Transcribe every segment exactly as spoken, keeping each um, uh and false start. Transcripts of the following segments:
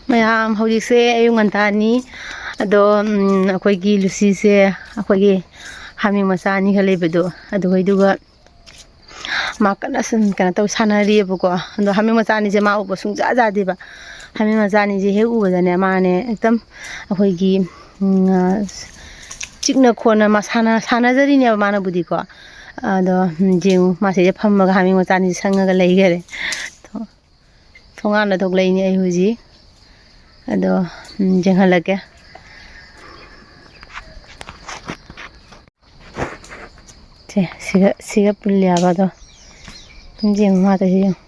ꯃꯌꯥꯝ, ꯍꯧꯖꯤꯛꯁꯦ ꯑꯌꯨꯛ ꯉꯟꯇꯥꯅꯤ꯫ ꯑꯗꯣ, ꯎꯝ, ꯑꯩꯈꯣꯏꯒꯤ ꯂꯨꯁꯤꯁꯦ, ꯑꯩꯈꯣꯏꯒꯤ ꯍꯥꯃꯦꯡ ꯃꯆꯥ ꯑꯅꯤꯈꯛ ꯂꯩꯕꯗꯣ, ꯑꯗꯨꯈꯩꯗꯨꯒ ꯃꯥ ꯀꯟꯅ ꯁꯨꯝ ꯀꯩꯅꯣ ꯇꯧ ꯁꯥꯟꯅꯔꯤꯑꯕꯀꯣ꯫ ꯑꯗꯣ ꯍꯥꯃꯦꯡ ꯃꯆꯥ ꯑꯅꯤꯁꯦ ꯃꯥ ꯎꯕ ꯁꯨꯡꯌꯥ ꯌꯥꯗꯦꯕ꯫ ꯍꯥꯃꯦꯡ ꯃꯆꯥ ꯑꯅꯤꯁꯦ ꯍꯦꯛ ꯎꯕꯗꯅꯦ, ꯃꯥꯅꯦ ꯑꯦꯛꯗꯝ ꯑꯩꯈꯣꯏꯒꯤ, ꯎꯝ, ꯑ, ꯆꯤꯛꯅ ꯈꯣꯠꯅ ꯃꯥ ꯁꯥꯟꯅ-, ꯁꯥꯟꯅꯖꯔꯤꯅꯦꯕ ꯃꯥꯅꯕꯨꯗꯤꯀꯣ꯫ ꯑꯗꯣ, ꯎꯝ, ꯌꯦꯡꯉꯨ, ꯃꯥ ꯁꯤꯗ ꯐꯝꯃꯒ ꯍꯥꯃꯦꯡ ꯃꯆꯥ ꯑꯅꯤꯁꯦ ꯁꯪꯉꯒ ꯂꯩꯈꯔꯦ꯫ ꯊꯣ-, ꯊꯣꯡꯒꯥꯟꯗ ꯊꯣꯛꯂꯛꯏꯅꯦ ꯑꯩ ꯍꯧꯖꯤꯛ꯫ ꯑꯗꯣ, ꯎꯝ, ꯌꯦꯡꯍꯜꯂꯛꯀꯦ꯫ ꯁꯦ, ꯁꯤꯒ, ꯁꯤꯒ ꯄꯨꯜꯂꯦꯕ ꯑꯗꯣ꯫ ꯁꯨꯝ ꯌꯦꯡꯉꯨ ꯃꯥ ꯇꯧꯏꯁꯦ ꯌꯦꯡꯉꯨ꯫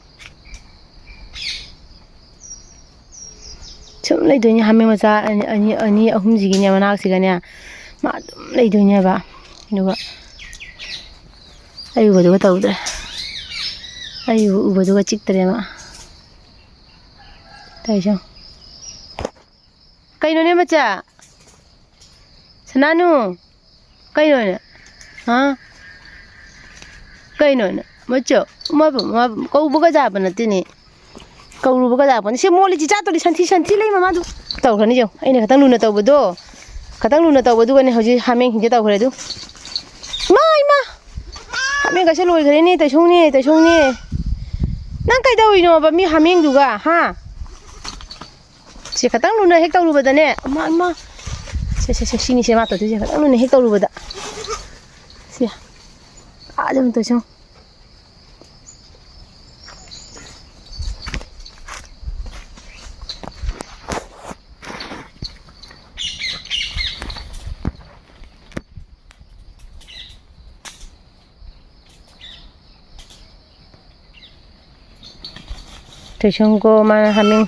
ꯁꯨꯝ ꯂꯩꯗꯣꯏꯅꯦ ꯍꯥꯃꯦꯡ ꯃꯆꯥ ꯑꯅꯤ, ꯑꯅꯤ, ꯑꯅꯤ ꯑꯍꯨꯝꯁꯤꯒꯤꯅꯦ ꯃꯅꯥꯛꯁꯤꯒꯅꯦ꯫ ꯃꯥ ꯑꯗꯨꯝ ꯂꯩꯗꯣꯏꯅꯦꯕ꯫ ꯑꯗꯨꯒ ꯑꯩ ꯎꯕꯗꯨꯒ ꯇꯧꯗ꯭ꯔꯦ꯫ ꯑꯩ ꯎꯕꯗꯨꯒ ꯆꯤꯛꯇ꯭ꯔꯦ ꯃꯥ꯫ ꯇꯧꯏꯁꯦ ꯌꯦꯡꯉꯨ꯫ ꯀꯩꯅꯣꯅꯦ ꯃꯆꯥ? ꯁꯅꯥꯅꯨ? ꯀꯩꯅꯣꯅꯦ? ꯍꯥ? ꯀꯩꯅꯣꯅꯦ? ꯃꯆꯥ? ꯃꯥꯕꯨ, ꯃꯥꯕꯨ ꯀꯧꯕꯒ ꯌꯥꯕ ꯅꯠꯇꯦꯅꯦ꯫ ꯀꯧꯔꯨꯕꯒ ꯌꯥꯕ ꯅꯠꯇꯦ꯫ ꯁꯤ ꯃꯣꯠꯂꯤ ꯆꯤꯆꯥ ꯇꯧꯔꯤ ꯁꯟꯊꯤ, ꯁꯟꯊꯤ ꯂꯩ ꯃꯃꯥꯗꯨ꯫ ꯇꯧꯈ꯭ꯔꯅꯤ ꯌꯦꯡꯉꯨ꯫ ꯑꯩꯅ ꯈꯇꯪ ꯂꯨꯅ ꯇꯧꯕꯗꯣ, ꯈꯇꯪ ꯂꯨꯅ ꯇꯧꯕꯗꯨꯒꯅꯦ ꯍꯧꯖꯤꯛ ꯍꯥꯃꯦꯡꯁꯤꯡꯁꯦ ꯇꯧꯈ꯭ꯔꯦ ꯑꯗꯨ꯫ ꯏꯃꯥ, ꯏꯃꯥ! ꯍꯥꯃꯦꯡꯒꯁꯦ ꯂꯣꯏꯈ꯭ꯔꯦꯅꯦ, ꯇꯩꯁꯨꯡꯅꯦ, ꯇꯩꯁꯨꯡꯅꯦ꯫ ꯅꯪ ꯀꯩꯗꯧꯔꯤꯅꯣꯕ ꯃꯤ ꯍꯥꯃꯦꯡꯗꯨꯒ, ꯍꯥ? ꯁꯦ ꯈꯇꯪ ꯂꯨꯅ ꯍꯦꯛ ꯇꯧꯔꯨꯕꯗꯅꯦ꯫ ꯑꯃ, ꯑꯃ꯫ ꯁꯦ, ꯁꯦ, ꯁꯦ, ꯁꯤꯅꯤ ꯁꯦ ꯃꯥ ꯇꯧꯗꯣꯏꯁꯦ꯫ ꯈꯇꯪ ꯂꯨꯅ ꯍꯦꯛ ꯇꯧꯔꯨꯕꯗ꯫ ꯁꯦ꯫ ꯑꯥꯗ ꯑꯃꯨꯛ ꯇꯧꯁꯤ ꯌꯦꯡꯉꯨ꯫ ꯇꯩꯁꯨꯡꯀꯣ ꯃꯥꯅ ꯍꯥꯃꯦꯡ,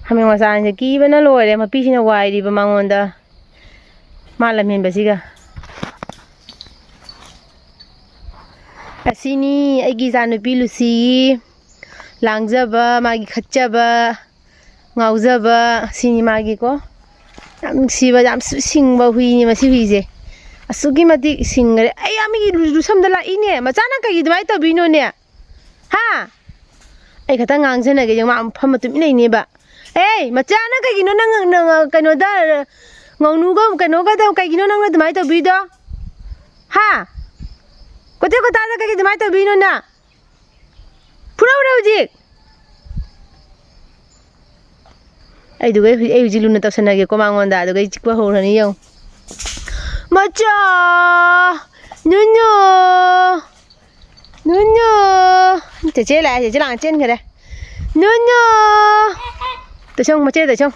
ꯍꯥꯃꯦꯡ ꯃꯆꯥꯁꯦ ꯀꯤꯕꯅ ꯂꯣꯏꯔꯦ꯫ ꯃꯄꯤꯁꯤꯅ ꯋꯥꯏꯔꯤꯕ ꯃꯉꯣꯟꯗ꯫ ꯃꯥ ꯂꯝꯍꯦꯟꯕꯁꯤꯒ꯫ ꯑꯁꯤꯅꯤ ꯑꯩꯒꯤ ꯏꯆꯥꯅꯨꯄꯤ ꯂꯨꯁꯤꯒꯤ ꯂꯥꯡꯖꯕ, ꯃꯥꯒꯤ ꯈꯠꯆꯕ, ꯉꯥꯎꯖꯕ, ꯁꯤꯅꯤ ꯃꯥꯒꯤꯀꯣ꯫ ꯌꯥꯝ ꯅꯨꯡꯁꯤꯕ, ꯌꯥꯝ ꯁꯤꯡꯕ ꯍꯨꯏꯅꯤ ꯃꯁꯤ ꯍꯨꯏꯁꯦ꯫ ꯑꯁꯨꯛꯀꯤ ꯃꯇꯤꯛ ꯁꯤꯡꯈꯔꯦ꯫ ꯑꯩ ꯌꯥꯝ ꯃꯤꯒꯤ ꯂꯨꯁꯝꯗ ꯂꯥꯛꯏꯅꯦ꯫ ꯃꯆꯥ ꯅꯪ ꯀꯩꯒꯤ ꯑꯗꯨꯃꯥꯏꯅ ꯇꯧꯕꯤꯅꯣꯅꯦ? ꯍꯥ? ꯑꯩ ꯈꯛꯇꯪ ꯉꯥꯡꯖꯅꯒꯦ, ꯌꯦꯡꯉꯣ, ꯃꯥ ꯐꯝꯃ ꯇꯨꯃꯤꯟ ꯂꯩꯅꯦꯕ꯫ ꯑꯦ, ꯃꯆꯥ, ꯅꯪ ꯀꯩꯒꯤꯅꯣ ꯅꯪ, ꯅꯪ, ꯀꯩꯅꯣꯗ, ꯉꯧꯅꯨꯒ ꯀꯩꯅꯣꯒꯗ ꯀꯩꯒꯤꯅꯣ ꯅꯪꯅ ꯑꯗꯨꯃꯥꯏꯅ ꯇꯧꯕꯤꯗꯣ? ꯍꯥ? ꯀꯣꯇꯦ ꯀꯣꯇꯥꯗ ꯀꯩꯒꯤ ꯑꯗꯨꯃꯥꯏꯅ ꯇꯧꯕꯤꯅꯣ ꯅꯪ? ꯐꯨꯔꯧꯔꯦ ꯍꯧꯖꯤꯛ꯫ ꯑꯩꯗꯨꯒ ꯑꯩ ꯍꯧꯖꯤꯛ, ꯑꯩ ꯍꯧꯖꯤꯛ ꯂꯨꯅ ꯇꯧꯁꯟꯅꯒꯦꯀꯣ ꯃꯉꯣꯟꯗ, ꯑꯗꯨꯒ ꯑꯩ ꯆꯤꯛꯄ ꯍꯧꯔꯅꯤ ꯌꯦꯡꯉꯨ꯫ ꯃꯆꯥ! ꯅꯨꯅꯨ! ꯅꯨꯅꯨ! ꯆꯦꯆꯦ ꯂꯥꯛꯑꯦ, ꯆꯦꯆꯦ ꯂꯥꯛꯑꯦ, ꯆꯦꯟꯈꯔꯦ꯫ ꯅꯨꯅꯨ! ꯇꯩꯁꯪ, ꯃꯆꯦ ꯇꯩꯁꯪ꯫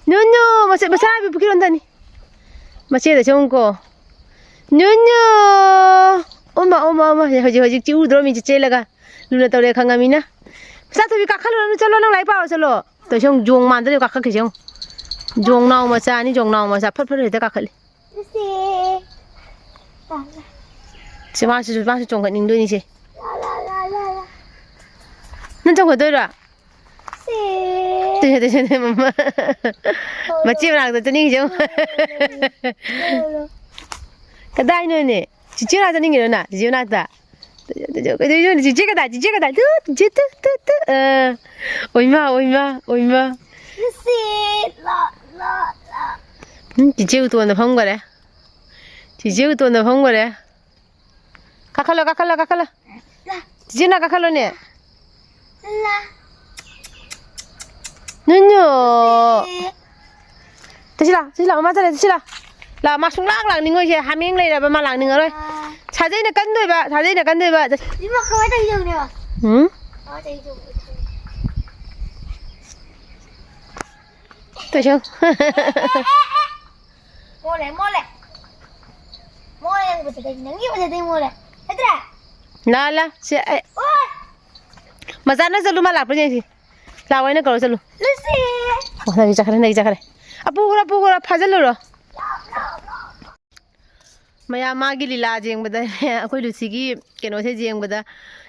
ꯅꯨꯅꯨ! ꯃꯆꯦ, ꯃꯆꯥ ꯍꯥꯏꯕꯤ ꯄꯨꯈ꯭ꯔꯤ ꯂꯣꯝꯗꯅꯤ꯫ ꯃꯆꯦꯗ ꯆꯪꯉꯨꯀꯣ꯫ ꯅꯨꯅꯨ! ꯑꯣꯃ, ꯑꯣꯃ, ꯑꯣꯃ꯫ ꯍꯧꯖꯤꯛ, ꯍꯧꯖꯤꯛ ꯆꯤꯛꯎꯗ꯭ꯔꯣ ꯃꯤ ꯆꯦꯜꯂꯒ? ꯂꯨꯅ ꯇꯧꯔꯦ ꯈꯪꯉꯃꯤꯅ꯫ ꯃꯆꯥ ꯊꯣꯏꯕꯤ ꯀꯥꯈꯠꯂꯨꯔꯅꯨ, ꯆꯠꯂꯣ, ꯅꯪ ꯂꯥꯏꯔꯤꯛ ꯄꯥꯔꯣ ꯆꯠꯂꯣ꯫ ꯇꯧꯁꯦ ꯌꯦꯡꯉꯨ, ꯖꯣꯡ ꯃꯥꯟꯗꯅ ꯀꯥꯈꯠꯈꯤꯁꯦ ꯌꯦꯡꯉꯨ꯫ ꯖꯣꯡꯅꯥꯎ ꯃꯆꯥꯅꯤ, ꯖꯣꯡꯅꯥꯎ ꯃꯆꯥ꯫ ꯐꯠ ꯐꯠ ꯍꯦꯛꯇ ꯀꯥꯈꯠꯂꯤ꯫ ꯁꯤ ꯃꯥꯁꯨ, ꯃꯥꯁꯨ ꯆꯣꯡꯈꯠꯅꯤꯡꯗꯣꯏꯅꯤꯁꯦ꯫ ꯅꯪ ꯆꯣꯡꯈꯠꯇꯣꯏꯔꯣ? ꯁꯤ꯫ ꯇꯨ, ꯇꯨ, ꯇꯨ, ꯇꯨ, ꯃꯃꯥ꯫ ꯃꯆꯦ ꯃꯅꯥꯛꯇ ꯆꯠꯅꯤꯡꯉꯤꯁꯦ ꯌꯦꯡꯉꯨ꯫ ꯀꯗꯥꯏꯅꯣꯅꯦ? ꯆꯤꯆꯦ ꯃꯅꯥꯛꯇ ꯆꯠꯅꯤꯡꯉꯤꯔꯣ ꯅꯪ? ꯆꯤꯆꯦ ꯃꯅꯥꯛꯇ? ꯀꯩꯗꯧꯗꯣꯏꯅꯣ? ꯆꯤꯆꯦ ꯀꯗꯥꯏ? ꯆꯤꯆꯦ ꯀꯗꯥꯏ? ꯇꯨ, ꯆꯤꯆꯦ ꯇꯨ, ꯇꯨ, ꯇꯨ꯫ ꯑ꯫ ꯑꯣꯏꯃꯥ, ꯑꯣꯏꯃꯥ, ꯑꯣꯏꯃꯥ꯫ ꯁꯤ꯫ ꯂꯥ, ꯂꯥ, ꯂꯥ꯫ ꯎꯝ, ꯆꯤꯆꯦ ꯎꯇꯣꯟꯗ ꯐꯝꯈꯔꯦ꯫ ꯆꯤꯆꯦ ꯎꯇꯣꯟꯗ ꯐꯝꯈꯔꯦ꯫ ꯀꯥꯈꯠꯂꯣ, ꯀꯥꯈꯠꯂꯣ, ꯀꯥꯈꯠꯂꯣ꯫ ꯂꯥ꯫ ꯆꯤꯆꯦꯅ ꯀꯥꯈꯠꯂꯣꯅꯦ꯫ ꯂꯥ꯫ ꯅꯨꯅꯨ꯫ ꯑꯦ꯫ ꯇꯁꯤ ꯂꯥ, ꯇꯁꯤ ꯂꯥ, ꯃꯃꯥ ꯆꯠꯂꯦ, ꯇꯁꯤ ꯂꯥ꯫ ꯂꯥ, ꯃꯥ ꯁꯨꯡꯂꯥꯛ ꯂꯥꯛꯅꯤꯡꯉꯣꯏꯁꯦ, ꯍꯥꯃꯦꯡ ꯂꯩꯔꯕ ꯃꯥ ꯂꯥꯛꯅꯤꯡꯉꯔꯣꯏ꯫ ꯑꯥ꯫ ꯁꯥꯖꯩꯅ ꯀꯟꯗꯣꯏꯕ, ꯁꯥꯖꯩꯅ ꯀꯟꯗꯣꯏꯕ꯫ ꯏꯃꯥ, ꯀꯃꯥꯏꯅ ꯇꯧꯗꯧꯅꯦꯕ? ꯎꯝ? ꯀꯃꯥꯏꯅ ꯇꯧꯗꯧꯅꯦꯕ? ꯇꯣꯏꯁꯪ꯫ ꯃꯣꯜꯂꯦ, ꯃꯣꯜꯂꯦ꯫ ꯃꯣꯜꯂꯦ, ꯅꯪ ꯐꯖꯗꯦ, ꯅꯪꯒꯤ ꯐꯖꯗꯦ ꯃꯣꯜꯂꯦ꯫ ꯅꯠꯇ꯭ꯔꯥ? ꯂꯥ, ꯂꯥ, ꯁꯤ ꯑꯩ꯫ ꯑꯣꯏ! ꯃꯆꯥꯅ ꯆꯠꯂꯨ, ꯃꯥ ꯂꯥꯛꯄ꯭ꯔꯥ ꯌꯦꯡꯁꯤ꯫ ꯂꯥꯛꯑꯣ, ꯑꯩꯅ ꯀꯧꯔ ꯆꯠꯂꯨ꯫ ꯂꯨꯁꯤ! ꯑꯣ, ꯅꯪꯒꯤ ꯆꯠꯈ꯭ꯔꯦ, ꯅꯪꯒꯤ ꯆꯠꯈ꯭ꯔꯦ꯫ ꯑ, ꯄꯨꯈ꯭ꯔꯣ, ꯄꯨꯈ꯭ꯔꯣ, ꯐꯥꯖꯤꯜꯂꯨꯔꯣ꯫ ꯃꯌꯥꯝ ꯃꯥꯒꯤ ꯂꯤꯂꯥ ꯌꯦꯡꯕꯗꯅꯦ, ꯑꯩꯈꯣꯏ ꯂꯨꯁꯤꯒꯤ ꯀꯩꯅꯣꯁꯦ ꯌꯦꯡꯕꯗ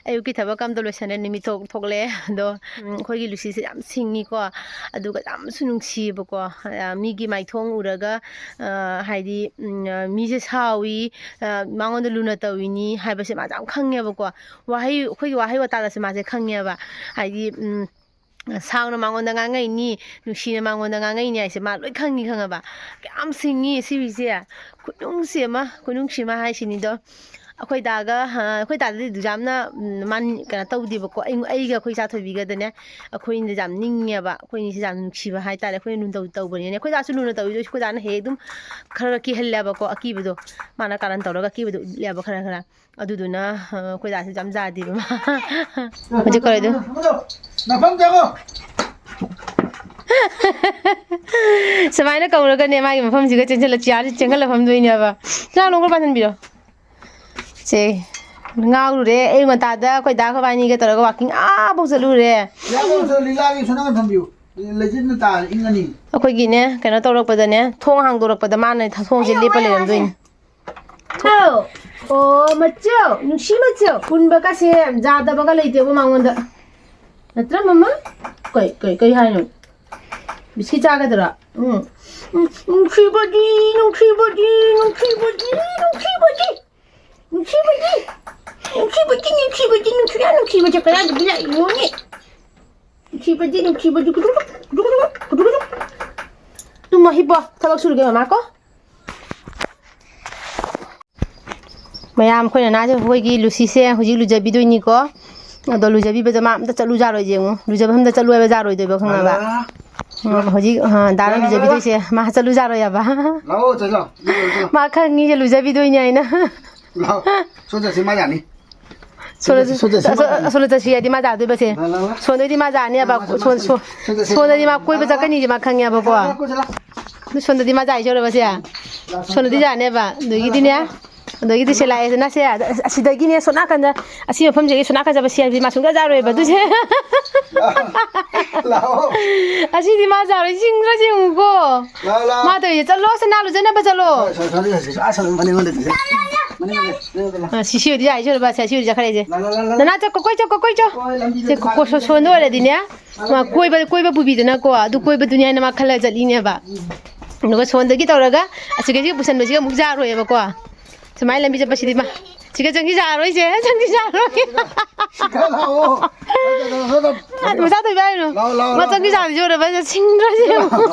ꯑꯌꯨꯛꯀꯤ ꯊꯕꯛ ꯑꯝꯇ ꯂꯣꯏꯁꯟꯅ ꯅꯨꯃꯤꯠ ꯊꯣꯛ-, ꯊꯣꯛꯂꯛꯑꯦ꯫ ꯑꯗꯣ, ꯎꯝ, ꯑꯩꯈꯣꯏꯒꯤ ꯂꯨꯁꯤꯁꯦ ꯌꯥꯝ ꯁꯤꯡꯉꯤꯀꯣ, ꯑꯗꯨꯒ ꯌꯥꯝꯁꯨ ꯅꯨꯡꯁꯤꯌꯦꯕꯀꯣ꯫ ꯑ, ꯃꯤꯒꯤ ꯃꯥꯏꯊꯣꯡ ꯎꯔꯒ, ꯑ, ꯍꯥꯏꯗꯤ, ꯎꯝ, ꯑ, ꯃꯤꯁꯦ ꯁꯥꯎꯏ, ꯑ, ꯃꯉꯣꯟꯗ ꯂꯨꯅ ꯇꯧꯏꯅꯤ ꯍꯥꯏꯕꯁꯦ ꯃꯥꯁꯦ ꯌꯥꯝ ꯈꯪꯉꯦꯕꯀꯣ꯫ ꯋꯥꯍꯩ, ꯑꯩꯈꯣꯏꯒꯤ ꯋꯥꯍꯩ ꯋꯥꯇꯥꯗꯁꯦ ꯃꯥꯁꯦ ꯈꯪꯉꯦꯕ꯫ ꯍꯥꯏꯗꯤ, ꯎꯝ, ꯁꯥꯎꯅ ꯃꯉꯣꯟꯗ ꯉꯥꯡꯉꯛꯏꯅꯤ, ꯅꯨꯡꯁꯤꯅ ꯃꯉꯣꯟꯗ ꯉꯥꯡꯉꯛꯏꯅꯤ ꯍꯥꯏꯁꯦ ꯃꯥ ꯂꯣꯏ ꯈꯪꯉꯤ, ꯈꯪꯉꯕ? ꯀꯌꯥꯝ ꯁꯤꯡꯉꯤ ꯁꯤ ꯍꯨꯏꯁꯦ꯫ ꯈꯨꯅꯨꯡꯁꯤ ꯑꯃ, ꯈꯨꯅꯨꯡꯁꯤ ꯑꯃ ꯍꯥꯏꯁꯤꯅꯤꯗꯣ꯫ ꯑꯩꯈꯣꯏ ꯗꯥꯒ, ꯑ, ꯑꯩꯈꯣꯏ ꯗꯥꯗꯗꯤ ꯑꯗꯨ ꯌꯥꯝꯅ, ꯎꯝ, ꯃꯥ ꯀꯩꯅꯣ ꯇꯧꯗꯦꯕꯀꯣ꯫ ꯑꯩ, ꯑꯩꯒ ꯑꯩꯈꯣꯏ ꯏꯆꯥ ꯊꯣꯏꯕꯤꯒꯗꯅꯦ, ꯑꯩꯈꯣꯏꯅꯤꯗꯤ ꯌꯥꯝ ꯅꯤꯡꯉꯦꯕ꯫ ꯑꯩꯈꯣꯏꯅꯤꯁꯦ ꯌꯥꯝ ꯅꯨꯡꯁꯤꯕ ꯍꯥꯏꯇꯥꯔꯦ꯫ ꯑꯩꯈꯣꯏꯅ ꯂꯨꯅ ꯇꯧ-, ꯇꯧꯕꯅꯤꯅ꯫ ꯑꯩꯈꯣꯏ ꯗꯥꯁꯨ ꯂꯨꯅ ꯇꯧꯋꯤꯗꯣ, ꯑꯩꯈꯣꯏ ꯗꯥꯅ ꯍꯦꯛ ꯑꯗꯨꯝ ꯈꯔ ꯈꯔ ꯀꯤꯍꯜꯂꯦꯕꯀꯣ, ꯑꯀꯤꯕꯗꯣ꯫ ꯃꯥꯅ ꯀꯥꯔꯟ ꯇꯧꯔꯒ ꯑꯀꯤꯕꯗꯣ ꯎꯠꯂꯦꯕ ꯈꯔ ꯈꯔ꯫ ꯑꯗꯨꯗꯨꯅ, ꯑ, ꯑꯩꯈꯣꯏ ꯗꯥꯁꯦ ꯌꯥꯝ ꯌꯥꯗꯦꯕ ꯃꯥ꯫ ꯍꯧꯖꯤꯛ ꯀꯧꯔꯛꯏꯗꯣ꯫ ꯅꯐꯝ ꯆꯪꯉꯣ꯫ ꯁꯨꯃꯥꯏꯅ ꯀꯧꯔꯒꯅꯦ, ꯃꯥꯒꯤ ꯃꯐꯝꯁꯤꯒ ꯆꯦꯟꯁꯤꯜꯂ, ꯆꯤꯌꯥꯔꯁꯤ ꯆꯦꯟꯈꯠꯂ ꯐꯝꯗꯣꯏꯅꯦꯕ꯫ ꯆꯥ ꯂꯣꯡꯒ ꯄꯥꯟꯁꯤꯟꯕꯤꯔꯣ꯫ ꯁꯦ, ꯉꯥꯎꯔꯨꯔꯦ꯫ ꯑꯌꯨꯛ ꯉꯟꯇꯥꯗ ꯑꯩꯈꯣꯏ ꯗꯥ ꯑꯩꯈꯣꯏꯕꯥꯅꯤꯒ ꯇꯧꯔꯒ walking ꯑꯥꯐꯥꯎ ꯆꯠꯂꯨꯔꯦ꯫ ꯂꯤꯂꯥꯒꯤ ꯁꯣ ꯅꯪꯅ ꯊꯝꯕꯤꯌꯨ꯫ ꯂꯩꯆꯤꯟꯅ ꯇꯥꯔ ꯏꯪꯉꯅꯤ꯫ ꯑꯩꯈꯣꯏꯒꯤꯅꯦ, ꯀꯩꯅꯣ ꯇꯧꯔꯛꯄꯗꯅꯦ, ꯊꯣꯡ ꯍꯥꯡꯗꯣꯔꯛꯄꯗ ꯃꯥꯅ ꯊꯣꯡꯁꯦ ꯂꯦꯞꯄ ꯂꯩꯔꯝꯗꯣꯏꯅꯤ꯫ ꯍꯥꯎ꯫ ꯑꯣ, ꯃꯆꯧ, ꯅꯨꯡꯁꯤ ꯃꯆꯧ꯫ ꯄꯨꯟꯕꯒꯁꯦ ꯌꯥꯗꯕꯒ ꯂꯩꯇꯦꯕ ꯃꯉꯣꯟꯗ꯫ ꯅꯠꯇ꯭ꯔꯥ, ꯃꯃꯥ? ꯀꯩ, ꯀꯩ, ꯀꯩ ꯍꯥꯏꯅꯣ? ꯕꯤꯁꯀꯤꯠ ꯆꯥꯒꯗ꯭ꯔꯥ? ꯎꯝ꯫ ꯎꯝ, ꯅꯨꯡꯁꯤꯕꯗꯤ, ꯅꯨꯡꯁꯤꯕꯗꯤ, ꯅꯨꯡꯁꯤꯕꯗꯤ, ꯅꯨꯡꯁꯤꯕꯗꯤ꯫ ꯅꯨꯡꯁꯤꯕꯗꯤ, ꯅꯨꯡꯁꯤꯕꯗꯤ, ꯅꯨꯡꯁꯤꯕꯗꯤ, ꯅꯨꯡꯁꯤꯕ ꯅꯨꯡꯁꯤꯕꯁꯦ ꯀꯗꯥꯏꯗꯒꯤ ꯂꯥꯛꯏꯅꯣꯅꯦ? ꯅꯨꯡꯁꯤꯕꯗꯤ, ꯅꯨꯡꯁꯤꯕꯗꯤ, ꯒꯨꯗꯨꯛ ꯒꯨꯗꯨꯛ, ꯒꯨꯗꯨꯛ ꯒꯨꯗꯨꯛ꯫ ꯇꯨꯝꯃꯣ, ꯍꯤꯞꯄꯣ, ꯊꯕꯛ ꯁꯨꯔꯒꯦ ꯃꯃꯥ ꯀꯣ꯫ ꯃꯌꯥꯝ, ꯑꯩꯈꯣꯏ ꯅꯅꯥꯁꯦ, ꯑꯩꯈꯣꯏꯒꯤ ꯂꯨꯁꯤꯁꯦ ꯍꯧꯖꯤꯛ ꯂꯨꯖꯕꯤꯗꯣꯏꯅꯤꯀꯣ꯫ ꯑꯗꯣ ꯂꯨꯖꯕꯤꯕꯗ ꯃꯥ ꯑꯝꯇ ꯆꯠꯂꯨ ꯌꯥꯔꯣꯏ ꯌꯦꯡꯉꯨ꯫ ꯂꯨꯖꯕ ꯑꯝꯇ ꯆꯠꯂꯨ ꯍꯥꯏꯕ ꯌꯥꯔꯣꯏꯗꯣꯏꯕ, ꯈꯪꯉꯕ? ꯂꯥ, ꯂꯥ꯫ ꯎꯝ, ꯍꯧꯖꯤꯛ, ꯑ, ꯗꯥꯅ ꯂꯥ, ꯂꯥ, ꯂꯥ, ꯂꯥ꯫ ꯂꯨꯖꯕꯤꯗꯣꯏꯁꯦ ꯃꯥ ꯆꯠꯂꯨ ꯌꯥꯔꯣꯏ ꯍꯥꯏꯕ꯫ ꯂꯥꯛꯑꯣ, ꯆꯠꯂꯣ, ꯂꯥꯛꯑꯣ, ꯆꯠꯂꯣ꯫ ꯃꯥ ꯈꯪꯉꯤꯁꯦ ꯂꯨꯖꯕꯤꯗꯣꯏꯅꯦ ꯍꯥꯏꯅ꯫ ꯂꯥꯛꯑꯣ, ꯁꯣꯝ ꯆꯠꯁꯤ, ꯃꯥ ꯌꯥꯅꯤ꯫ ꯁꯣꯝꯗ-, ꯁꯣꯝ ꯆꯠꯁꯤ, ꯁꯣꯝ ꯆꯠꯁꯤ, ꯃꯥ ꯑꯁꯣ-, ꯌꯥꯅꯤ꯫ ꯑꯁꯣꯝꯗ ꯆꯠꯁꯤ ꯍꯥꯏꯗꯤ ꯃꯥ ꯌꯥꯗꯣꯏꯕꯁꯦ꯫ ꯂꯥ, ꯂꯥ, ꯂꯥ꯫ ꯁꯣꯝꯗꯗꯤ ꯃꯥ ꯌꯥꯅꯦꯕ꯫ ꯂꯥ, ꯂꯥ, ꯁꯣꯝ-, ꯁꯣꯝ-, ꯁꯣꯝ ꯆꯠꯁꯤ, ꯁꯣꯝꯗꯗꯤ ꯃꯥ ꯀꯣꯏꯕ ꯂꯥ, ꯂꯥ, ꯂꯥ꯫ ꯆꯠꯀꯅꯤꯁꯦ ꯃꯥ ꯈꯪꯉꯦꯕꯀꯣ꯫ ꯂꯥ, ꯂꯥ, ꯀꯣꯏ ꯆꯠꯂꯣ꯫ ꯑꯗꯨ ꯁꯣꯝꯗꯗꯤ ꯃꯥ ꯌꯥꯏ ꯆꯧꯔꯕꯁꯦ꯫ ꯂꯥ, ꯁꯣꯝ ꯁꯣꯝꯗꯗꯤ ꯆꯠꯂꯣ꯫ ꯌꯥꯅꯦꯕ꯫ ꯑꯗꯨꯒꯤꯗꯤꯅꯦ꯫ ꯂꯥ, ꯂꯥ, ꯂꯥ꯫ ꯑꯗꯒꯤꯗꯤ ꯁꯦ ꯂꯥꯛꯑꯦꯗꯅ ꯁꯦ, ꯑꯁꯤꯗꯒꯤꯅꯦ ꯁꯣꯝ ꯅꯥꯀꯟꯗ, ꯑꯁꯤ ꯃꯐꯝꯁꯤꯗꯒꯤ ꯁꯣꯝ ꯅꯥꯀꯟ ꯆꯠꯄ ꯁꯦ ꯍꯥꯏꯕꯁꯤ ꯃꯥ ꯁꯨꯡꯌꯥ ꯌꯥꯔꯣꯏꯕ꯫ ꯑꯗꯨꯁꯦ ꯂꯥꯛꯑꯣ꯫ ꯑꯁꯤꯗꯤ ꯃꯥ ꯌꯥꯔꯣꯏ, ꯆꯤꯡꯈ꯭ꯔ ꯆꯤꯡꯉꯨꯀꯣ꯫ ꯂꯥꯛꯑꯣ, ꯂꯥꯛꯑꯣ꯫ ꯃꯥ ꯇꯧꯔꯤꯁꯦ, "ꯆꯠꯂꯣ ꯁꯅꯥ ꯂꯨꯖꯅꯕ ꯆꯠꯂꯣ"꯫ ꯁꯣꯔꯤ, ꯁꯣꯔꯤ, ꯁꯣꯔꯤ, ꯑꯥ, ꯁꯣꯝ ꯃꯅꯤꯡꯂꯣꯝꯗ ꯆꯠꯁꯦ꯫ ꯃꯅꯤꯡꯂꯣꯝꯗ, ꯃꯅꯤꯡꯂꯣꯝꯗ ꯂꯥꯛꯑꯣ꯫ ꯑ, ꯁꯤ, ꯁꯤ ꯑꯣꯏꯗꯤ ꯌꯥꯏ, ꯁꯤ ꯑꯣꯏꯔꯕ, ꯁꯦ, ꯁꯤ ꯑꯣꯏꯗꯤ ꯆꯠꯈ꯭ꯔꯦ ꯑꯩꯁꯦ꯫ ꯂꯥꯛꯑꯣ, ꯂꯥꯛꯑꯣ, ꯂꯥꯛꯑꯣ, ꯂꯥꯛꯑꯣ꯫ ꯅꯅꯥ ꯆꯠ, ꯀꯣꯏ ꯆꯠ, ꯀꯣꯏ ꯆꯠ꯫ ꯍꯣꯏ, ꯂꯝꯕꯤꯗ ꯁꯦ, ꯀꯣ-, ꯀꯣ-, ꯁꯣ-, ꯁꯣꯟꯗ ꯑꯣꯏꯔꯗꯤꯅꯦ, ꯃꯥ ꯀꯣꯏꯕ, ꯀꯣꯏꯕ ꯄꯨꯕꯤꯗꯅꯀꯣ, ꯑꯗꯨ ꯀꯣꯏꯕꯗꯨꯅꯤ ꯍꯥꯏꯅ ꯃꯥ ꯈꯜꯂ ꯆꯠꯂꯤꯅꯦꯕ꯫ ꯑꯗꯨꯒ ꯁꯣꯟꯗꯒꯤ ꯇꯧꯔꯒ ꯑꯁꯤꯒꯩꯁꯤꯒ ꯄꯨꯁꯟꯕꯁꯤꯒ ꯑꯃꯨꯛ ꯌꯥꯔꯣꯏꯕꯀꯣ꯫ ꯁꯨꯃꯥꯏꯅ ꯂꯝꯕꯤ ꯆꯠꯄꯁꯤꯗꯤ ꯃꯥ, ꯁꯤꯒ ꯆꯪꯁꯤ ꯌꯥꯔꯣꯏꯁꯦ, ꯆꯪꯁꯤ ꯌꯥꯔꯣꯏ꯫ ꯁꯤꯗ ꯂꯥꯛꯑꯣ꯫ ꯃꯆꯥ ꯊꯣꯏꯕ ꯍꯥꯏꯅꯣ꯫ ꯂꯥꯛꯑꯣ, ꯂꯥꯛꯑꯣ, ꯃꯥ ꯂꯥꯛꯑꯣ꯫ ꯆꯪꯁꯤ ꯌꯥꯔꯣꯏꯁꯦ ꯎꯔꯕ, ꯁꯤꯡꯗ꯭ꯔꯣ ꯁꯤ?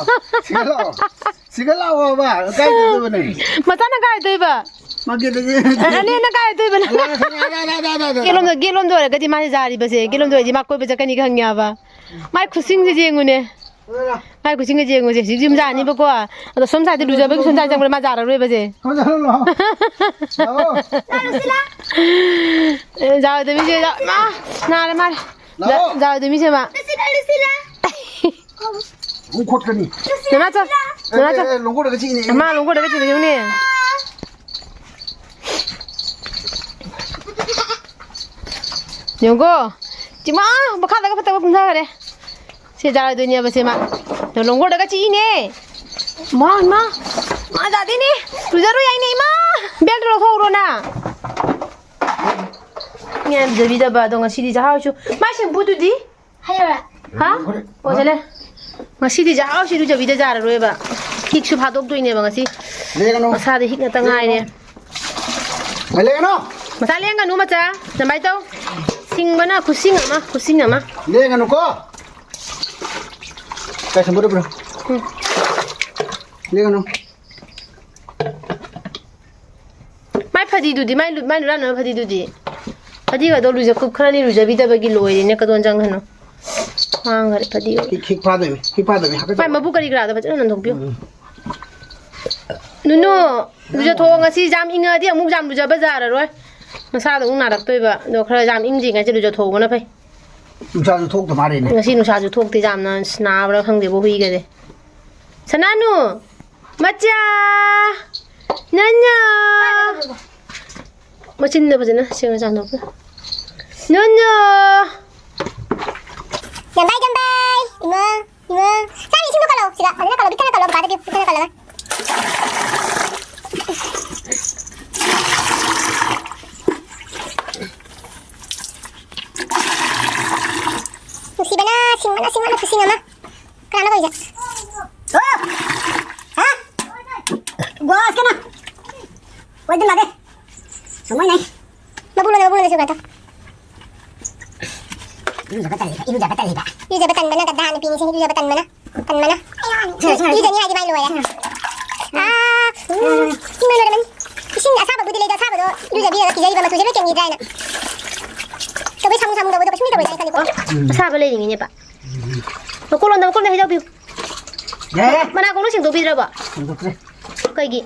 ꯁꯤꯗ ꯂꯥꯛꯑꯣ꯫ ꯁꯤꯗ ꯂꯥꯛꯑꯣꯕ꯫ ꯀꯥꯏ ꯆꯠꯇꯣꯏꯕ ꯅꯪ? ꯃꯆꯥꯅ ꯀꯥꯏ ꯇꯣꯏꯕ? ꯃꯥ ꯒꯦꯠꯇꯒꯤ꯫ ꯑꯅꯦꯅ ꯀꯥꯏ ꯇꯣꯏꯕ ꯅꯪ? ꯑꯗ, ꯑꯗ, ꯑꯗ, ꯑꯗ, ꯑꯗ, ꯑꯗ꯫ ꯒꯦꯠ ꯂꯣꯝꯗ, ꯒꯦꯠ ꯂꯣꯝꯗ ꯑꯣꯏꯔꯒꯗꯤ ꯃꯥꯁꯦ ꯌꯥꯔꯤꯕꯁꯦ꯫ ꯒꯦꯠ ꯂꯣꯝꯗ ꯑꯣꯏꯔꯗꯤ ꯃꯥ ꯀꯣꯏꯕ ꯆꯠꯀꯅꯤ ꯈꯪꯉꯦꯕ꯫ ꯃꯥꯏ ꯈꯨꯁꯤꯡꯁꯦ ꯌꯦꯡꯉꯨꯅꯦ꯫ ꯃꯥꯏ ꯈꯨꯁꯤꯡꯁꯦ ꯌꯦꯡꯉꯨꯁꯦ꯫ ꯍꯧꯖꯤꯛ ꯌꯨꯝ ꯌꯥꯅꯤꯕꯀꯣ꯫ ꯑꯗꯣ ꯁꯣꯝ ꯁꯥꯏꯗ ꯂꯨꯖꯕꯒꯤ ꯁꯣꯝ ꯁꯥꯏꯗ ꯆꯪꯕꯗ ꯃꯥ ꯌꯥꯔꯔꯣꯏꯕꯁꯦ꯫ ꯍꯣꯏ, ꯆꯠꯂꯣ, ꯂꯥꯛꯑꯣ꯫ ꯂꯥꯛꯑꯣ꯫ ꯑꯦ, ꯖꯥꯎꯗ ꯃꯤꯁꯦ ꯖꯥꯎ-, ꯃꯥ, ꯅꯥꯔꯦ ꯃꯥꯔꯦ꯫ ꯂꯥꯛꯑꯣ꯫ ꯖꯥ-, ꯖꯥꯎꯗ ꯃꯤꯁꯦ ꯃꯥ꯫ ꯑꯃꯨꯛ ꯈꯣꯠꯀꯅꯤ꯫ ꯅꯅꯥ ꯆꯣ, ꯅꯅꯥ ꯆꯣ꯫ ꯑꯦ, ꯑꯦ, ꯂꯣꯡꯒꯣꯠꯇꯒ ꯆꯤꯛꯏꯅꯦ꯫ ꯃꯥ ꯂꯣꯡꯒꯣꯠꯇꯒ ꯆꯤꯛꯏꯅꯦ, ꯌꯦꯡꯉꯨꯅꯦ꯫ ꯌꯦꯡꯉꯨꯀꯣ꯫ ꯆꯤꯃꯥ, ꯃꯈꯥꯗꯒ ꯐꯠꯇꯕ ꯀꯨꯝꯊꯈꯔꯦ꯫ ꯁꯤ ꯆꯥꯔꯣꯏꯗꯣꯏꯅꯦꯕ ꯁꯤ ꯃꯥ꯫ ꯂꯣꯡꯒꯣꯔꯗꯒ ꯆꯤꯛꯏꯅꯦ꯫ ꯃꯥ, ꯏꯃꯥ꯫ ꯃꯥ ꯌꯥꯗꯦꯅꯦ꯫ ꯂꯨꯖꯔꯨ ꯌꯥꯏꯅꯦ, ꯏꯃꯥ꯫ ꯕꯦꯜꯠ ꯂꯧꯊꯣꯛꯎꯔꯣ ꯅꯪ꯫ ꯉꯥ ꯂꯨꯖꯕꯤꯗꯕ ꯑꯗꯣ ꯉꯁꯤꯗꯤ ꯆꯥꯍꯥꯎꯁꯨ꯫ ꯃꯥꯏ ꯁꯦꯝꯄꯨꯗꯨꯗꯤ? ꯍꯥ? ꯑꯣ, ꯆꯠꯂꯦ꯫ ꯉꯁꯤꯗꯤ ꯆꯥꯍꯥꯎꯁꯤ ꯂꯨꯖꯕꯤꯗ ꯌꯥꯔꯔꯣꯏꯕ꯫ ꯍꯤꯛꯁꯨ ꯐꯥꯗꯣꯛꯇꯣꯏꯅꯦꯕ ꯉꯁꯤ꯫ ꯂꯦꯡꯒꯅꯨ꯫ ꯃꯁꯥꯗꯤ ꯍꯤꯛ ꯉꯥꯛꯇ ꯉꯥꯏꯔꯦ꯫ ꯂꯦꯡꯒꯅꯨ꯫ ꯃꯆꯥ ꯂꯦꯡꯒꯅꯨ, ꯃꯆꯥ꯫ ꯅꯃꯥꯏ ꯇꯧ꯫ ꯁꯤꯡꯕꯅ ꯈꯨꯁꯤꯡ ꯑꯃ, ꯈꯨꯁꯤꯡ ꯑꯃ꯫ ꯂꯦꯡꯒꯅꯨꯀꯣ꯫ ꯀꯥꯏ ꯁꯝꯕꯨꯗ ꯄꯨꯔꯣ꯫ ꯎꯝ꯫ ꯂꯦꯡꯒꯅꯨ꯫ ꯃꯥꯏ ꯐꯗꯤꯗꯨꯗꯤ, ꯃꯥꯏ ꯂꯨ-, ꯃꯥꯏ ꯂꯨꯔꯥꯟꯅꯕ ꯐꯗꯤꯗꯨꯗꯤ? ꯐꯗꯤꯒꯗꯣ ꯂꯨꯖ-, ꯈꯨꯠ ꯈꯔꯅꯤ ꯂꯨꯖꯕꯤꯗꯕꯒꯤ ꯂꯣꯏꯔꯦꯅꯦ, ꯀꯗꯣꯟ ꯆꯪꯍꯟꯅꯨ꯫ ꯃꯥꯡꯈꯔꯦ ꯐꯗꯤꯒꯗꯣ꯫ ꯍꯤꯛ, ꯍꯤꯛ ꯐꯥꯗꯣꯏꯅꯤ, ꯍꯤꯛ ꯐꯥꯗꯣꯏꯅꯤ, ꯍꯥꯀꯠꯆꯕ꯫ ꯃꯥꯏ ꯃꯕꯨꯛ ꯀꯔꯤ ꯀꯔꯥꯗꯣ ꯐꯖꯅ ꯅꯥꯟꯊꯣꯛꯄꯤꯌꯨ꯫ ꯎꯝ꯫ ꯅꯨꯅꯨ, ꯂꯨꯖꯊꯣꯛꯑꯣ, ꯉꯁꯤ ꯌꯥꯝ ꯏꯪꯉꯗꯤ ꯑꯃꯨꯛ ꯌꯥꯝ ꯂꯨꯖꯕ ꯌꯥꯔꯔꯣꯏ꯫ ꯅꯁꯥꯗꯣ ꯑꯃꯨꯛ ꯅꯥꯔꯛꯇꯣꯏꯕ꯫ ꯑꯗꯣ ꯈꯔ ꯌꯥꯝ ꯏꯪꯗ꯭ꯔꯤꯉꯩꯁꯦ ꯂꯨꯖꯊꯣꯛꯍꯧꯕꯅ ꯐꯩ꯫ ꯅꯨꯡꯁꯥꯁꯨ ꯊꯣꯛꯇ ꯃꯥꯜꯂꯦꯅꯦ꯫ ꯉꯁꯤ ꯅꯨꯡꯁꯥꯁꯨ ꯊꯣꯛꯇꯦ, ꯌꯥꯝꯅ ꯅꯥꯕ꯭ꯔꯥ ꯈꯪꯗꯦꯕꯣ ꯍꯨꯏꯒꯁꯦ꯫ ꯁꯅꯥꯅꯨ! ꯃꯆꯥ! ꯅꯅꯥ! ꯃꯆꯤꯟꯗ ꯐꯖꯅ ꯁꯦꯡꯅ ꯆꯥꯝꯊꯣꯛꯄꯤꯌꯨ꯫ ꯅꯣ, ꯅꯣ꯫ ꯖꯝꯕꯥꯏ, ꯖꯝꯕꯥꯏ꯫ ꯏꯃꯥ, ꯏꯃꯥ꯫ ꯆꯥꯔꯤ ꯏꯁꯤꯡꯗꯣ ꯀꯜꯂꯣ꯫ ꯁꯤꯗ ꯐꯖꯅ ꯀꯜꯂꯣ꯫ ꯕꯤꯛ ꯊꯟꯅ ꯀꯜꯂꯣ꯫ ꯕꯤꯛ ꯊꯟꯅ ꯀꯜꯂꯒ꯫ ꯅꯨꯡꯁꯤꯕꯅ, ꯁꯤꯡꯕꯅ, ꯁꯤꯡꯕꯅ ꯈꯨꯁꯤꯡ ꯑꯃ꯫ ꯀꯅꯥꯅꯣ ꯀꯧꯔꯤꯁꯦ? ꯑꯣ! ꯍꯥ? ꯒꯣꯁ ꯀꯅꯥ? ꯋꯥꯏꯗ ꯂꯥꯛꯑꯦ꯫ ꯁꯨꯃꯥꯏꯅ꯫ ꯃꯕꯨꯛ ꯂꯣꯟꯅ, ꯃꯕꯨꯛ ꯂꯣꯟꯅ ꯁꯨꯃꯥꯏꯅ ꯇꯧ꯫ ꯏꯔꯨꯖꯕ ꯇꯜꯂꯤꯕ, ꯏꯔꯨꯖꯕ ꯇꯜꯂꯤꯕ꯫ ꯏꯔꯨꯖꯕ ꯇꯟꯕꯅ ꯒꯙꯥ ꯅꯨꯄꯤꯅꯤ, ꯁꯤ ꯏꯔꯨꯖꯕ ꯇꯟꯕꯅ꯫ ꯇꯟꯕꯅ꯫ ꯁꯤꯅ, ꯁꯤꯅ, ꯏꯔꯨꯖꯅꯤ ꯍꯥꯏꯗꯤ ꯃꯥꯏ ꯂꯣꯏꯔꯦ꯫ ꯑꯥ, ꯎꯝ, ꯏꯁꯤꯡ ꯂꯣꯏ ꯂꯣꯏꯔꯝꯃꯅꯤ꯫ ꯏꯁꯤꯡ ꯑꯁꯥꯕꯕꯨꯗꯤ ꯂꯩꯗ, ꯑꯁꯥꯕꯗꯣ ꯏꯔꯨꯖꯕꯤꯔꯒ ꯀꯤꯖꯩꯕ, ꯃꯆꯨꯁꯦ ꯂꯣꯏ ꯀꯦꯟꯈꯤꯗ꯭ꯔꯥ ꯍꯥꯏꯅ꯫ ꯇꯧꯕꯩ ꯁꯥꯃꯨ ꯁꯥꯃꯨ ꯇꯧꯕꯗꯣ ꯀꯩꯁꯨꯝꯗꯤ ꯇꯧꯔꯣꯏꯗ ꯍꯥꯏꯅ ꯈꯜꯂꯤꯀꯣ꯫ ꯎꯝ꯫ ꯑꯁꯥꯕ ꯂꯩꯔꯤꯉꯩꯅꯦꯕ꯫ ꯃꯀꯣꯛꯂꯣꯝꯗ, ꯃꯀꯣꯛꯂꯣꯝꯗ ꯍꯩꯗꯧꯕꯤꯌꯨ꯫ ꯌꯥꯔꯦ꯫ ꯃꯅꯥ ꯀꯣꯡꯅ ꯁꯦꯡꯗꯣꯛꯄꯤꯗ꯭ꯔꯕꯣ? ꯁꯦꯡꯗꯣꯛꯇ꯭ꯔꯦ꯫ ꯀꯩꯒꯤ?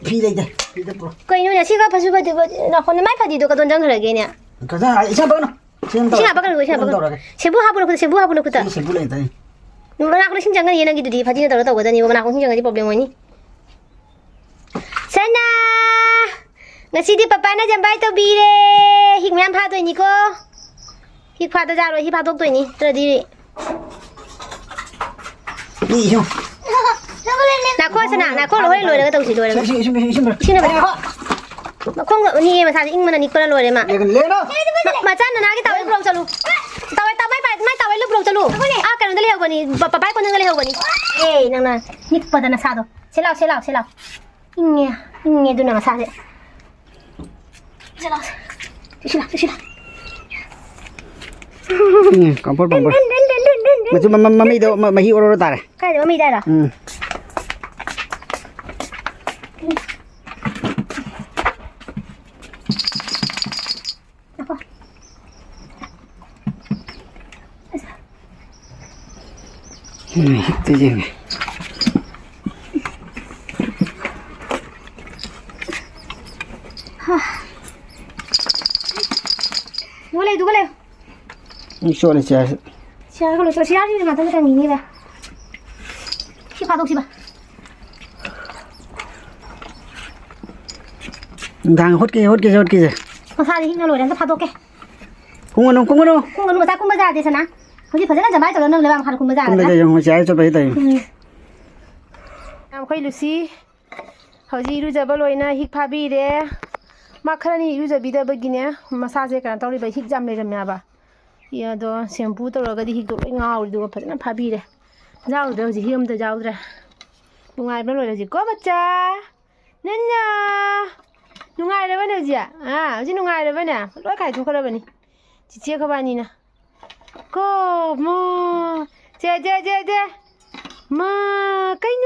ꯐꯤ ꯂꯩꯗ, ꯐꯤꯗ ꯄꯨꯔꯣ꯫ ꯀꯩꯅꯣꯅꯦ, ꯁꯤꯒ ꯐꯁꯨ ꯐꯗꯤ, ꯅꯥꯈꯣꯟ ꯅꯃꯥꯏ ꯐꯗꯤꯗꯣ ꯀꯗꯣꯟ ꯆꯪꯈ꯭ꯔꯒꯦꯅꯦ? ꯀꯗꯥ, ꯏꯁꯥ ꯐꯒꯅꯨ꯫ ꯁꯤ ꯑꯗꯨꯝ ꯏꯁꯤꯡ ꯇꯧꯔꯒꯦ꯫ ꯍꯥꯞꯄꯛꯀꯅꯨ, ꯏꯁꯤꯡ ꯁꯤ ꯑꯗꯨꯝ ꯍꯥꯞꯄꯛꯀꯅꯨ꯫ ꯇꯧꯔꯒꯦ꯫ ꯁꯦꯝꯕꯨ ꯍꯥꯞꯄꯨ ꯅꯈꯨꯠꯇ, ꯁꯦꯝꯕꯨ ꯍꯥꯞꯄꯨ ꯅꯈꯨꯠꯇ꯫ ꯁꯤ ꯁꯦꯝꯕꯨ ꯂꯩꯇꯥꯏ꯫ ꯃꯅꯥ ꯀꯣꯡꯅ ꯏꯁꯤꯡ ꯆꯪꯒꯅꯤ ꯅꯪꯒꯤꯗꯨꯗꯤ, ꯐꯗꯤꯅ ꯇꯧꯔ ꯇꯧꯒꯗꯕꯅꯤ, ꯃꯅꯥ ꯀꯣꯡ ꯏꯁꯤꯡ ꯆꯪꯉꯗꯤ problem ꯑꯣꯏꯅꯤ꯫ ꯁꯅꯥ! ꯉꯁꯤꯗꯤ ꯄꯄꯥꯅ ꯖꯝꯕꯥꯏ ꯇꯧꯕꯤꯔꯦ꯫ ꯍꯤꯛ ꯃꯌꯥꯝ ꯐꯥꯗꯣꯏꯅꯤꯀꯣ꯫ ꯍꯤꯛ ꯐꯥꯗ ꯌꯥꯔꯣꯏ, ꯍꯤꯛ ꯐꯥꯗꯣꯛꯇꯣꯏꯅꯤ꯫ ꯅꯠꯇ꯭ꯔꯗꯤ ꯏ, ꯏꯁꯤꯡ꯫ ꯅꯥꯈꯣ, ꯁꯅꯥ, ꯅꯥꯈꯣ, ꯍꯣꯔꯦꯟ ꯂꯣꯏꯔꯒ ꯇꯧꯁꯤ, ꯂꯣꯏꯔꯒ꯫ ꯏꯁꯤꯡ, ꯏꯁꯤꯡ, ꯏꯁꯤꯡ, ꯏꯁꯤꯡ꯫ ꯏꯁꯤꯡ ꯂꯩꯕ꯭ꯔꯥ? ꯑꯦ, ꯍꯣ꯫ ꯃꯈꯣꯡꯒ ꯅꯤꯛꯑꯦ, ꯃꯁꯥꯁꯦ ꯏꯪꯕꯅ ꯅꯤꯛꯄꯅ ꯂꯣꯏꯔꯦ ꯃꯥ꯫ Legal, legal. ꯃ-, ꯃꯆꯥ ꯅꯅꯥꯒꯤ ꯇꯥꯋꯦꯜ ꯄꯨꯔꯛꯑꯣ ꯆꯠꯂꯨ꯫ ꯇꯥꯋꯦꯜ, ꯇꯥ-, ꯃꯥꯏ ꯄꯥꯏ-, ꯃꯥꯏ ꯇꯥꯋꯦꯜꯗꯨ ꯄꯨꯔꯛꯑꯣ ꯆꯠꯂꯨ꯫ ꯑꯥ, ꯀꯩꯅꯣꯗ ꯂꯩꯍꯧꯕꯅꯤ, ꯄ-, ꯄꯄꯥꯏ ꯀꯣꯟꯗꯒ ꯂꯩꯍꯧꯕꯅꯤ꯫ ꯑꯦ, ꯅꯪꯅ ꯅꯤꯛꯄꯗ ꯅꯁꯥꯗꯣ꯫ ꯁꯦ ꯂꯥꯎ, ꯁꯦ ꯂꯥꯎ, ꯁꯦ ꯂꯥꯎ꯫ ꯏꯪꯉꯦ, ꯏꯪꯉꯦ ꯑꯗꯨꯅ ꯃꯁꯥꯁꯦ꯫ ꯁꯦ ꯂꯥꯎ, ꯁꯦ꯫ ꯁꯤ ꯂꯥꯎ, ꯁꯤ ꯂꯥꯎ꯫ ꯎꯝ, ꯀꯝꯐꯣꯔꯠ, ꯀꯝꯐꯣꯔꯠ꯫ ꯗꯤꯟ, ꯗꯤꯟ, ꯗꯤꯟ, ꯗꯤꯟ, ꯗꯤꯟ꯫ ꯃꯆꯨ ꯃ-, ꯃ-, ꯃꯃꯤꯗꯣ ꯃ-, ꯃꯍꯤ ꯑꯣꯔꯣ ꯑꯣꯔꯣ ꯇꯥꯔꯦ꯫ ꯀꯥꯏꯗ ꯃꯃꯤꯗ ꯍꯥꯏꯔꯣ? ꯎꯝ꯫ ꯉꯥꯏꯈꯣ꯫ ꯎꯝ, ꯍꯤꯞꯇ ꯌꯦꯡꯉꯦ꯫ ꯍꯥ꯫ ꯗꯨꯒ ꯂꯩꯌꯨ, ꯗꯨꯒ ꯂꯩꯌꯨ꯫ ꯎꯝ, ꯆꯣꯠꯂꯦ ꯆꯦꯌꯔꯁꯦ꯫ ꯆꯦꯌꯔꯒ ꯂꯣꯏ ꯆꯣꯠꯂꯦ꯫ ꯆꯦꯌꯔꯁꯤꯗꯤ ꯉꯥꯛꯇꯪ ꯀꯪꯉꯤꯅꯦꯕ꯫ ꯁꯤ ꯐꯥꯗꯣꯛꯁꯤꯕ꯫ ꯅꯨꯡꯗꯥꯡ ꯍꯣꯠꯀꯦ, ꯍꯣꯠꯀꯦꯁꯦ, ꯍꯣꯠꯀꯦꯁꯦ꯫ ꯃꯁꯥꯗꯤ ꯍꯤꯡꯅ ꯂꯣꯏꯔꯦ, ꯑꯝꯇ ꯐꯥꯗꯣꯛꯀꯦ꯫ ꯀꯨꯝꯒꯅꯨ, ꯀꯨꯝꯒꯅꯨ꯫ ꯈꯣꯡꯒꯅꯨ, ꯃꯆꯥ ꯀꯨꯝꯕ ꯌꯥꯗꯦ, ꯁꯅꯥ꯫ ꯍꯧꯖꯤꯛ ꯐꯖꯅ ꯖꯃꯥꯏ ꯇꯧꯔ ꯅꯪ ꯂꯩꯕꯥꯛ ꯃꯈꯥꯗ ꯀꯨꯝꯕ ꯌꯥꯔꯦ꯫ ꯀꯨꯝꯗꯒ ꯌꯦꯡꯉꯨ, ꯆꯦ, ꯑꯩ ꯆꯠꯄ ꯍꯦꯛ ꯇꯧꯏ꯫ ꯎꯝ꯫ ꯑꯩꯈꯣꯏ ꯂꯨꯁꯤ ꯍꯧꯖꯤꯛ ꯏꯔꯨꯖꯕ ꯂꯣꯏꯅ ꯍꯤꯛ ꯐꯥꯕꯤꯔꯦ꯫ ꯃꯥ ꯈꯔꯅꯤ ꯏꯔꯨꯖꯕꯤꯗꯕꯒꯤꯅꯦ, ꯃꯁꯥꯁꯦ ꯀꯩꯅꯣ ꯇꯧꯔꯤꯕ, ꯍꯤꯛ ꯌꯥꯝ ꯂꯩꯔꯝꯃꯦ ꯍꯥꯏꯕ꯫ ꯏ-, ꯑꯗꯣ shampoo ꯇꯧꯔꯒꯗꯤ ꯍꯤꯛꯇꯣ ꯂꯣꯏ ꯉꯥꯎꯔꯦ, ꯑꯗꯨꯒ ꯐꯖꯅ ꯐꯥꯕꯤꯔꯦ꯫ ꯌꯥꯎꯗ꯭ꯔꯦ ꯍꯧꯖꯤꯛ, ꯍꯤꯛ ꯑꯝꯇ ꯌꯥꯎꯗ꯭ꯔꯦ꯫ ꯅꯨꯡꯉꯥꯏꯕꯅ ꯂꯣꯏꯔꯦ ꯍꯧꯖꯤꯛ꯫ ꯀꯣ ꯕꯆꯥ? ꯅꯟꯌꯥ! ꯅꯨꯡꯉꯥꯏꯔꯕꯅꯦ ꯍꯧꯖꯤꯛ? ꯑꯥ, ꯍꯧꯖꯤꯛ ꯅꯨꯡꯉꯥꯏꯔꯕꯅꯦ? ꯂꯣꯏ ꯈꯥꯏꯗꯣꯛꯈ꯭ꯔꯕꯅꯤ꯫ ꯆꯤꯆꯦ ꯈꯣꯏꯕꯥꯅꯤꯅ꯫ ꯀꯣ, ꯃꯣ꯫ ꯆꯦ, ꯆꯦ, ꯆꯦ, ꯆꯦ꯫ ꯃꯥ, ꯀꯩꯅꯣ?